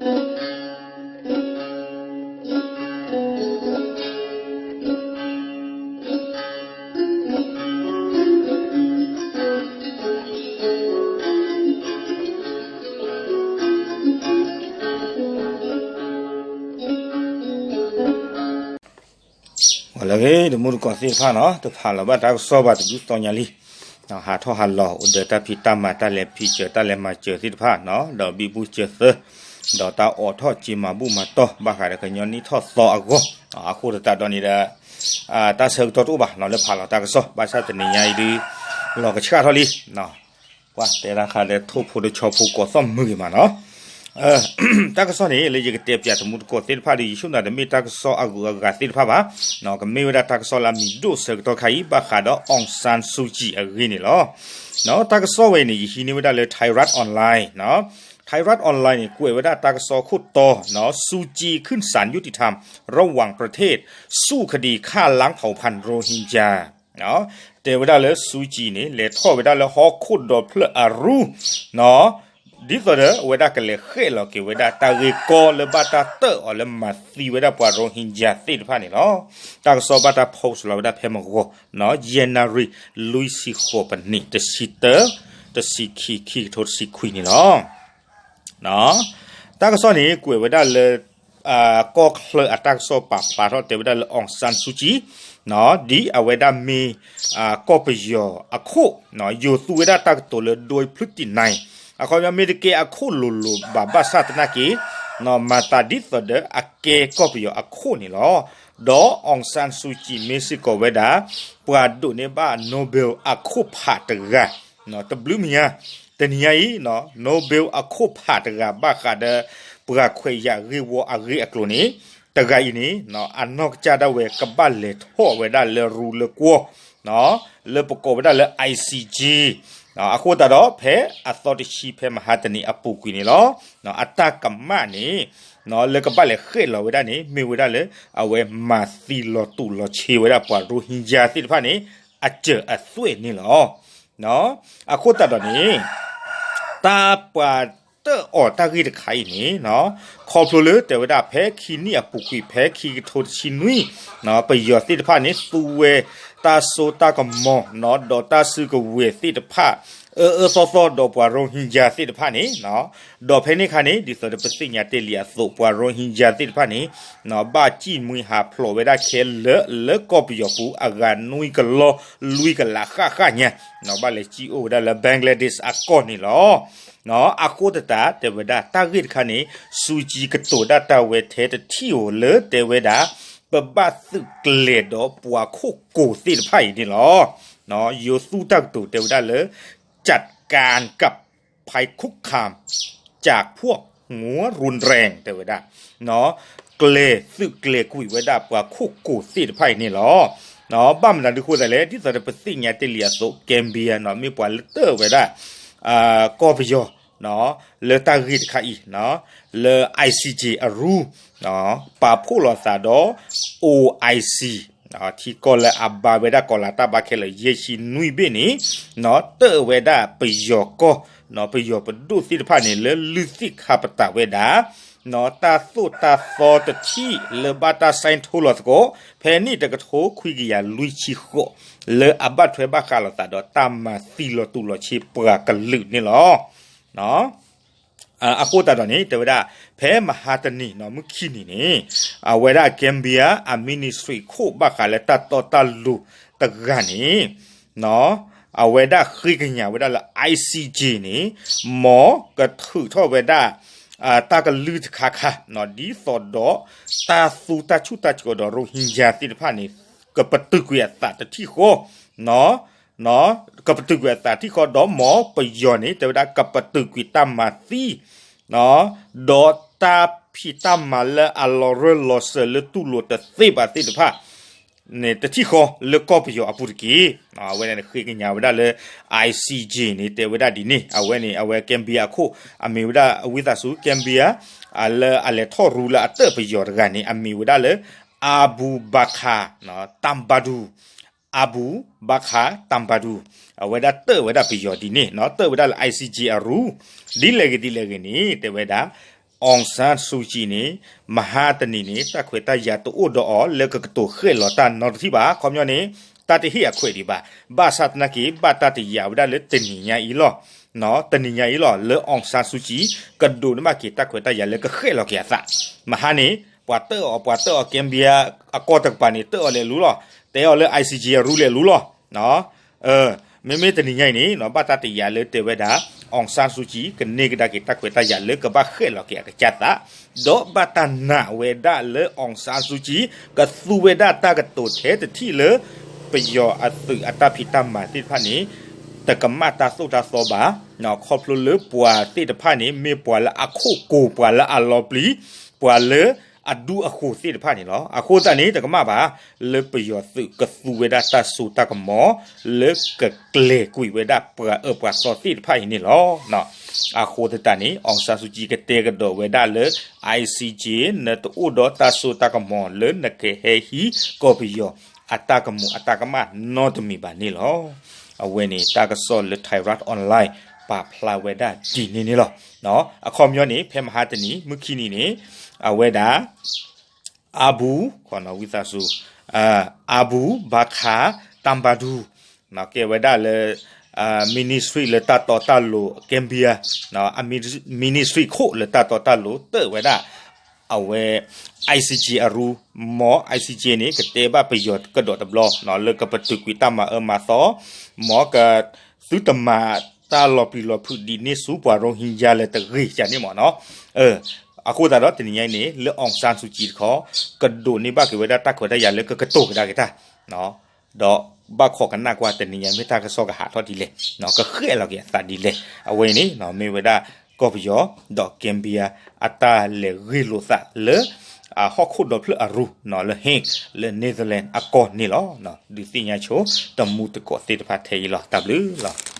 လၢအဂ့ၤ တမူတကိးသ့ၣ်တဖၣ်နီၤ တဖးလီၤဘၣ်တၢ်ကစီၣ်ဘၣ်တဒုးသီညါလံ ဟးထီၣ်ဟးလီၤ အိၣ်ဒီးတၢ်ဖံးတၢ်မၤ တၢ်လဲၤဖံးစၢၤ တၢ်လဲၤမၤစၢၤသ့ၣ်တဖၣ်နီၤ ဒီးဘံဘူစၢၤသၢ ဒီးတၢ်အိးထီၣ်စ့မၤဘူၣ်မၤတီၢ် ဘၣ်ဃးဒီးကညီနံၣ်ထီၣ်သီအဂီၢ် အဃိသတးဒီးန့ၣ်ဒီး တၢ်ဆၢကတီၢ်တအိၣ်ဘၣ်နီၤ လၢဖးလီၤတၢ်ကစီၣ် ဘၣ်ဆၣ်တနံၤညါအံၤဒုး လီၤကဆှၣ်ထီၣ်လံ ပှၤတဲတၢ်ခါဒီး ထိၣ်ဖိတဆီဖိကိးသီၣ်မုာ်ဂ့ၤမးနီၤ တၢ်ကစီၣ်န့ၣ် လၢယကတဲပၠးတမူတကိးသ့ၣ်တဖၣ်ဒီး ယဆိကမိၣ်တမ့ၢ်တၢ်ကစီၣ်အဂုၤအဂၤသ့ၣ်တဖၣ်ဘၣ် ကမ့ၢ်ဝဲဒၣ်တၢ်ကစီၣ်လၢအမံၤဒိၣ်အဆၢကတီၢ်ခါအံၤ ဘၣ်ဃးဒီး အောင်ဆန်းစုကြည် အဂ့ၢ်န့ၣ်လီၤ. တၢ်ကစီၣ်ဝဲအံၤန့ၣ် ယဟံးန့ၢ်ဝဲဒၣ်လၢ Thairath Online နီၤ Thairath Online န့ၣ် ကွဲးဝဲဒၣ်တၢ်ကစီၣ်ခိၣ်တီနီၤ စူကၠံ ขึ้นศาลยุติธรรม ระหว่างประเทศ สู้คดีฆ่าล้างเผ่าพันธุ์โรฮิงญา တဲဝဲဒၣ်လၢ စူကၠံ န့ၣ် လဲၤထီၣ်ဝဲဒၣ်လၢဟီၣ်ခိၣ်ဒီဖျၢၣ်အရူ ဒ်သိးဒီးအဝဲဒၣ်ကလဲၤဃဲၣ်လီၤက့ၤဝဲဒၣ်တၢ်ဂ့ၢ်ကီလၢဘၣ်တၢ်တၢၣ်အီၤလၢမၤသံဝဲဒၣ်ပှၤရိဟ့ကၠါသ့ၣ်တဖၣ်န့ၣ်လီၤ. တၢ်ကစီၣ်ဘၣ်တၢ် post လီၤဝဲဒၣ်ဖဲမုၢ်ဂီၤ ယဲၢ်နၣ်ရံၣ် လွံၢ်ဆံဃိးပနံး တဆံတၢ တဆံခံ ခံကထိတဆံခွံန့ၣ်လီၤ. တၢ်ကစီၣ်န့ၣ် ကွဲးဝဲဒၣ်လၢ ကီၢ်ချၢအတၢ်ကစီၣ်ပာ်ဖျါထီၣ်တဲဝဲဒၣ်လၢ အောင်ဆန်းစုကြည် ဒ်အဝဲဒၣ်မ့ၢ် ကီၢ်ပယီၤအခိၣ် ယိၤသူဝဲဒၣ်တၢ်ကတိၤလၢ โดยพฤตินัย အခီပညီမ့ၢ်တကဲအခိၣ်လိၤလိၤဘၣ်ဘၣ်ဆၣ်သနာ်က့ မၤသးဒ်သိးဒီးအကဲကီၢ်ပယီၤအခိၣ်န့ၣ်လီၤ. ဒီး အောင်ဆန်းစုကြည် မ့ၢ်စ့ၢ်ကီးဝဲဒၣ် ပှၤဒိးန့ၢ်ဘၣ် Nobel အခိၣ်ဖးတဂၤ တဘျုးမံၤညါ တနံၤညါအံၤ Nobel အခိၣ်ဖးတဂၤဘၣ်ဃးဒီး ပှၤခွဲးယာ်ဂ့ၢ်ဝီအဂ့ၢ်အကျိၤန့ၣ် တဂၤအံၤန့ၣ် အနီၢ်ကစၢ်ဒၣ်ဝဲကဘၣ်လဲၤထီၣ်ဝဲဒၣ်လၢရူလၢကွီၢ် လၢပကိးဝဲဒၣ်လၢ I C J အဃိသတးဒီး ဖဲအသီတဆံဖဲမဟါတနံၤအပူၤကွံာ်န့ၣ်လီၤ. အတၢ်ကမၣ်န့ၣ် လၢကဘၣ်လဲၤဃဲၣ်လီၤဝဲဒၣ်န့ၣ် မ့ၢ်ဝဲဒၣ်လၢ အဝဲမၤသံလီၤတူာ်လီၤဆ့ဝဲဒၣ်ပှၤရိဟ့ကၠါသ့ၣ်တဖၣ်န့ၣ် အစၢၤအသွဲၣ်န့ၣ်လီၤ. အဃိသတးဒီးန့ၣ် တၢ်ပှၤတၢၣ်အီၤတၢ်ဂ့ၢ်တခါအံၤန့ၣ် ခီဖျိလၢတဲဝဲဒၣ်ဖဲခံနံၣ်အပူၤကွံာ် ဖဲခံကထိတဆံနွံ ပယီၤသ့ၣ်တဖၣ်န့ၣ် သူဝဲတၢ်စိတၢ်ကမီၤ ဒီးတၢ်စုကဝဲၤသ့ၣ်တဖၣ် အၢအၢသီသီဒီးပှၤရိဟ့ကၠါသ့ၣ်တဖၣ်န့ၣ် ဒီးဖဲန့ၣ်အခါန့ၣ် ဒ်သိးဒီးပသ့ၣ်ညါတ့ၢ်လံအသိး ပှၤရိဟ့ကၠါသ့ၣ်တဖၣ်န့ၣ် ဘၣ်စံၣ်မှံဟးဖျိးဝဲဒၣ်ခဲလၢာ်လၢကီၢ်ပယီၤပူၤ အဂၤနွံကလီ လွံၢ်ကလးဃၣ်ဃၣ်ညါ ဘၣ်လဲၤစံၣ်အိၣ်ဝဲဒၣ်လၢ Bangladesh အကီၢ်န့ၣ်လီၤ. အဃိသတးတဲဝဲဒၣ် တၢ်ဂ့ၢ်တခါန့ၣ် စူကၠံကတိၤဒၣ်တၢ်ဝဲထဲတထံၣ်ဧိၤလၢတဲဝဲဒၣ် ပဘၣ်သုးကျဲၤဒီးပှၤခိၣ်ကိၤသ့ၣ်တဖၣ်အံၤန့ၣ်လီၤ. ယိၤသူတၢ်ကတိၤတဲဝဲဒၣ်လၢ จัดการกับภัยคุกคามจากพวกหัวรุนแรง တဲဝဲဒၣ် ကျဲၤသုးကျဲၤကွံာ်ဝဲဒၣ်ပှၤခိၣ်ကိၤသ့ၣ်တဖၣ်အံၤန့ၣ်လီၤ. ဘၣ်မနုၤဒုးဃိသတးလဲၣ် ဒ်သိးဒီးပသ့ၣ်ညါတ့ၢ်လံအသိး Gambia နီၤ မ့ၢ်ပှၤလၢတၢၣ်ဝဲဒၣ် ကီၢ်ပယီၤ လၢတၢ်ဂ့ၢ်တခါအံၤ လၢ I C J အရူ ပာ်ဖှိၣ်လိာ်သးဒီး O I C ထံကီၢ်လၢအဘါဝဲဒၣ်ကီးလၤတၢ်ဘါခဲလၢာ် ယဲၢ်ဆံနွံဘ့ၣ်န့ၣ် တၢၣ်ဝဲဒၣ်ပယီၤကီၢ် ပယီၤပဒိၣ်သ့ၣ်တဖၣ်န့ၣ် လၢလုၢ်သ့ၣ်ခါပတာ်ဝဲဒၣ် တၢ်သိၣ်တၢ်သီတထံၣ်လၢဘၣ်တၢ် sign ထိလီၤသကိး ဖဲန့ၣ်တကထိခွံကယၤလွံၢ်ဆံဃိး လၢအဘၣ်ထွဲဘၣ်ဃးလိာ်သးဒီးတၢ်မၤသံလီၤတူာ်လီၤဆ့ပှၤကလုာ်န့ၣ်လီၤ. အဃိသတးဒီးန့ၣ် တဲဝဲဒၣ် ဖဲမဟါတနံၤ မုၢ်ခံနံၤန့ၣ် အဝဲဒၣ် Gambia အ ministry ခိၣ်ဘၣ်ဃးလၢတၢ်တီတၢ်လိၤတဂၤန့ၣ် အဝဲဒၣ်ဃ့ကညးဝဲဒၣ်လၢ I C J န့ၣ် မ်ကထုးထီၣ်ဝဲဒၣ် တၢ်ကလုၢ်တခါခါ ဒ်သိးဒီး တၢ်သူတၢ်ဆူၣ်တၢ်ဆှီဒီးရိဟ့ကၠါသ့ၣ်တဖၣ်န့ၣ် ကပတုာ်ကွံာ်အသးတထံၣ်ဃီ ကပတုာ်ကွံာ်အသးတထံၣ်ဃီဒီး မ်ပယီၤန့ၣ် တဲဝဲဒၣ်ကပတုာ်ကွံာ်တၢ်မၤသံ ဒီးတၢ်ဖံးတၢ်မၤလၢအလီၤရၢၢ်လီၤစၢၤလၢတူၢ်လိာ်တသ့ဘၣ်သ့ၣ်တဖၣ် န့ၣ်တထံၣ်ဃီလၢကီၢ်ပယီၤအပူၤတက့ၢ်. အဝဲန့ၣ်ဃ့ကညးဝဲဒၣ်လၢ I C J န့ၣ် တဲဝဲဒၣ်ဒ်န့ၣ် အဝဲန့ၣ် အဝဲ Gambia အခိၣ် အမ့ၢ်ဝဲဒၣ် ဝံသးစူၤ Gambia လၢအလဲၤထီၣ်ရူလၢအတၢၣ်ပယီၤတဂၤန့ၣ် အမ့ၢ်ဝဲဒၣ်လၢ Abu Bakar Tambadou, Abu Bakar Tambadou အဝဲဒၣ်တၢၣ်ဝဲဒၣ်ပယီၤဒ်န့ၣ် တၢၣ်ဝဲဒၣ်လၢ I C J အရူ ဒ်လဲၣ်ဂ့ၤဒ်လဲၣ်ဂ့ၤန့ၣ် တဲဝဲဒၣ် အီၣ်ဆန်းစုကြည်န့ၣ် မဟါတနံၤန့ၣ် တၢ်ခွဲးတၢ်ယာ်တအိၣ်ဒီးအီၤလၢကကတိၤဃဲၣ်လီၤတၢ်နီတထံၣ်ဘၣ်. ခီပညီန့ၣ် တၢ်တဟ့ၣ်အခွဲးဒံးဘၣ်. ဘၣ်ဆၣ်သနာ်က့ ဘၣ်တၢ်တယာ်ဝဲဒၣ်လၢတနံၤညါအံၤလီၤ. တနံၤညါအံၤလီၤ လၢအီၣ်ဆန်းစုကြည် ကဒိးန့ၢ်ဘၣ်က့ၤတၢ်ခွဲးတၢ်ယာ်လၢကဃဲၣ်လီၤက့ၤအသး. မဟါန့ၣ် ပှၤတၢၣ်အီၤ ပှၤတၢၣ်အီၤ Gambia အကီၢ်တကပၤန့ၣ် တၢၣ်အီၤလဲၤလူလီၤ. တဲအီၤလၢ I C J အရူလဲၤလူလီၤ. မ့မ့ၢ်တနံၤညါအံၤန့ၣ် ဘၣ်တၢ်တယာ်လၢတဲဝဲဒၣ် အီၣ်ဆန်းစုကြည် ကန့ၢ်ကဒါက့ၤတၢ်ခွဲးတၢ်ယာ်လၢကဘၣ်ဃဲၣ်လီၤက့ၤအကစၢ်သး, ဒီးဘၣ်တၢ်နာ်ဝဲဒၣ်လၢ အီၣ်ဆန်းစုကြည် ကသူဝဲဒၣ်တၢ်ကတိၤထဲတထံၣ်လၢ ပယီၤအသုးအတၢ်ဖံးတၢ်မၤသ့ၣ်တဖၣ်န့ၣ် တကမၣ်တၢ်သိၣ်တၢ်သီဘၣ်, ခီဖျိလၢပှၤသ့ၣ်တဖၣ်န့ၣ် မ့ၢ်ပှၤလၢအခိၣ်ကိၤ ပှၤလၢအလီၤပျံၤ ပှၤလၢအဒူအဃိၤသ့ၣ်တဖၣ်န့ၣ်လီၤ. အဃိသတးန့ၣ် တကမၣ်ဘၣ် လၢပယီၤသုးကသူဝဲဒၣ်တၢ်စိတၢ်ကမီၤ လၢကကျဲၤကွံာ်ဝဲဒၣ်ပှၤအၢပှၤသီသ့ၣ်တဖၣ်အံၤန့ၣ်လီၤ. အဃိသတးန့ၣ် အီၣ်ဆန်းစုကြည် ကတဲကဒီးဝဲဒၣ်လၢ I C J နတအိၣ်ဒီးတၢ်စိတၢ်ကမီၤလၢနကဟဲဟံးကီၢ်ပယီၤ အတၢ်ကမူၤအတၢ်ကမၣ်နီတမံၤဘၣ်န့ၣ်လီၤ. အဝဲန့ၣ် တၢ်ကစီၣ်လၢ Thairath Online ပာ်ဖျါဝဲဒၣ်ဒ်န့ၣ်န့ၣ်လီၤ. အခီပညီန့ၣ် ဖဲမဟါတနံၤ မုၢ်ခံနံၤန့ၣ် အဝဲဒၣ် အဘူ ဝံသးစူၤ အဘူဘၤခး တၣ်ဘါဒူ ကဲဝဲဒၣ်လၢ ministry လၢတၢ်တီတၢ်လိၤ Gambia ministry ခိၣ်လၢတၢ်တီတၢ်လိၤ တၢၣ်ဝဲဒၣ် အဝဲ I C J အရူ, မ် I C J န့ၣ် ကတဲဘၣ်ပယီၤကဒီးတဘျီ လၢကပတုာ်ကွံာ်တၢ်မၤအၢမၤသီ, မ်က သုတမၤတၢ်လီၤပျံၤလီၤဖုးဒ်န့ၣ်ဆူပှၤရိဟ့ကၠါလၢတဂ့ၤကန့ၣ်မ့ၢ်နီၤ. အဃိသတးဒီးတနံၤညါအံၤန့ၣ် လၢအီၣ်ဆန်းစုကြည်တခီ ကဒိးန့ၢ်ဘၣ်က့ၤဝဲဒၣ်တၢ်ခွဲးတၢ်ယာ်လၢကကတိၤကဒါက့ၤတၢ် ဒီးဘၣ်ခိးကနၣ်ကွၢ်တနံၤညါမ့ၢ်တၢ်ကစီၣ်ကဟးထီၣ်ဒ်လဲၣ်, ကဃဲၣ်လီၤက့ၤအသးဒ်လဲၣ်. အဝဲအံၤန့ၣ် မ့ၢ်ဝဲဒၣ်ကီၢ်ပယီၤ ဒီး Gambia အတၢ်လဲၤဂ့ၢ်လိာ်သးလၢ အဟီၣ်ခိၣ်ဒီဖျၢၣ်အရူ လၢ Hague လၢ Netherlands အကီၢ်န့ၣ်လီၤ. ဒုးသ့ၣ်ညါဆိ တမူတကိးသ့ၣ်တဖၣ်ထဲအံၤလီၤ. တၢ်ဘျုးလီၤ.